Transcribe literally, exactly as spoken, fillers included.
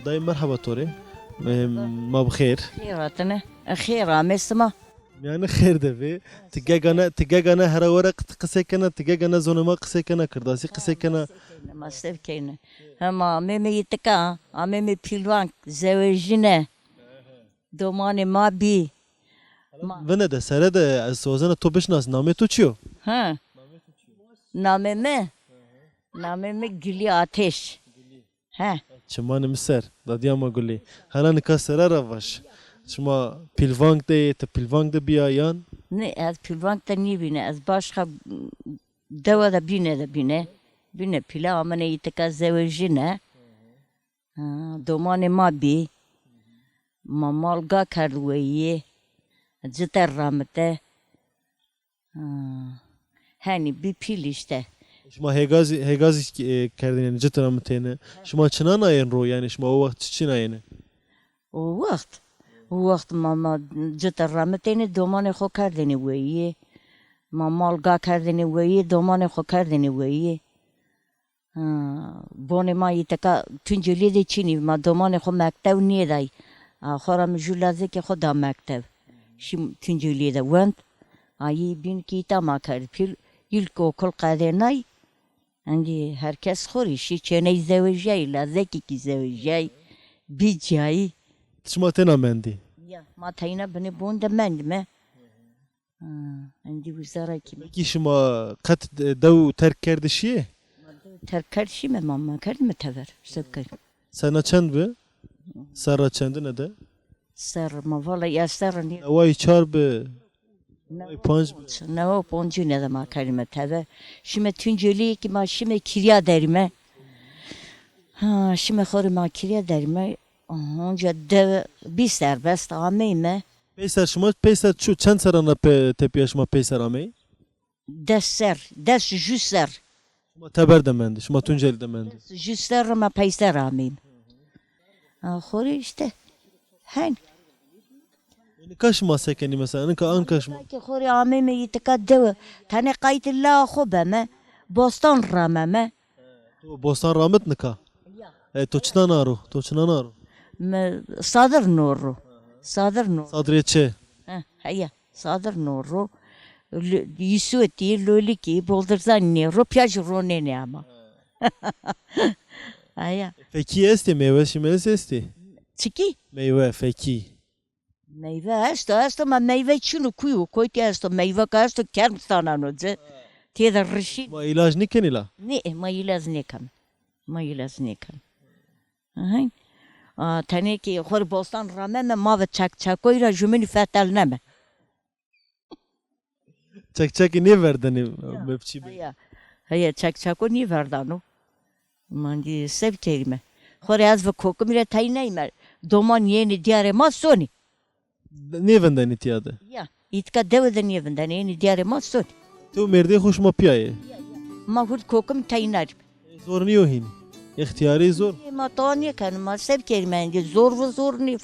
Dayê merheba to rê. E, ma bi xêr. Xêr hatine. E, xêr amê sima. Yanî xêr de bê. Ti gegane, ti gegane hera were qi-, qisey kena, ti gegane zonê ma qisey kena, kirdasî qisey kena. Ma sev keyne. Hema amê mi yitika, amê mi pîlvank, zewejîne. Domanê ma bî. Ma Vine de, sere de ez wazena to bişnas. Namê to çi yo? Ha. Namê mi? Namê mi Gulî Ateş. He. Çimanê mi ser, dadîya ma Gulî. Hela nika sere ra vaj. Şima pîlvank de yê, ti pîlvank de bîya yan? Nê, ez pîlvank de nîbîne. Ez başqa dewa de bîne de bîne. Bîne pîle amine îtika zewejîne. Ha, domanê ma bî. Ma mal ga kerd weyî. Cite ramite. Ha. Henî bî pîl îşte. Şima hêga zî, hêga zî, e, kerdêne, yanî cite ramitêne. Şima çinan ayên ro, yanî şima o wext çi çin ayêne? O wext, o wext ma, ma cite ramitêne, domanê xo kerdêne weyî. Ma mal ga kerdêne weyî, domanê xo kerdêne weyî. Ha, bonê ma îteka Tuncelî de çinî, ma domanê xo mektew nêday. A, xora mi jû lazekê xo da mektew. Şî Tuncelî de wend. A, yî bîn kî îta ma kerd pîl. İlkokul qedênay. Endî her kes xo rê şî, çêney zewejîyay, lazekî kî zewejîyay. Bî cayî. Şima têna mendî? Ya, ma teyna binê bon de mendîme. Ha, endî wisa ra kî. Pekî şima qet de-, dew terk kerdişîyê? Terk kerdişîme ma, ma kerdîme tever. Seb kerd. Sena çend bi? Serra çendine de? Serr ma vala ya serr nî. Neway çar bi? Neway panc bi? Newa poncîne de ma kerdîme tever. Şîme Tuncelî kî ma şîme kîrya derîme. Ha, şîme xo rê ma kîrya derîme. Onca de bî serbest ameyme. Peyser şima, peyser çu-, çend serran ra pe-, tepîya şima peyser ameyî? Des ser, des jû ser. Şima teber de mendî, şima Tuncelî de mendî. Des jû ser ra ma peyser ameyîme. A, xo rê îşte. Hen. Nika şima se kenî mesela, nika anka şima? Nika kî xo rê ameyme îtika dewe. Tenê qaytê la xo beme. Bostan rameme. To bostan ramit nika? Ya. E, to çina na ro? To çina na ro? Mi sadir no ro. Sadir no. Sadrê çi? He, heya. Sadir no ro. Lo-, Yusutî, Lolikî, Boldirzanî nê ro, pîya jî ronênê ama. Heya. Fekî estê, meywe şimêlis estê? Çikî? Meywe, fekî. Meyve esto, esto, ma meyve çin o, kuy o, kotî esto, meyve ka esto, kerm saneno ci. Têde rişî. Ma îlac nêkenî la? Nê, ma îlac nêken. Ma îlac nêken. Ahên. A, tenê kî xo rê bostan rameme, ma ve çekçekoyî ra jumînî fetelneme. Çekçekî nêverdenê mepçî bê. Heya. Heya, çekçeko nêverdano. Ma endî se bikerîme? Xo rê ez ve kokimî rê teyneyme. Doman yenê dîyarê ma sonê. Nêvindenê tîya de? Ya, îtika dewe de nêvindenê, yenê dîyarê ma sonê. Ti û mêrdê xo şima pîya yê? Ma hurd kokim teynarîme. Zor nîyo hînî. Extîyarî zor. Ê, ma tawa nêkenîme, ma se bikerîme endî? Zor ve zor nîyo.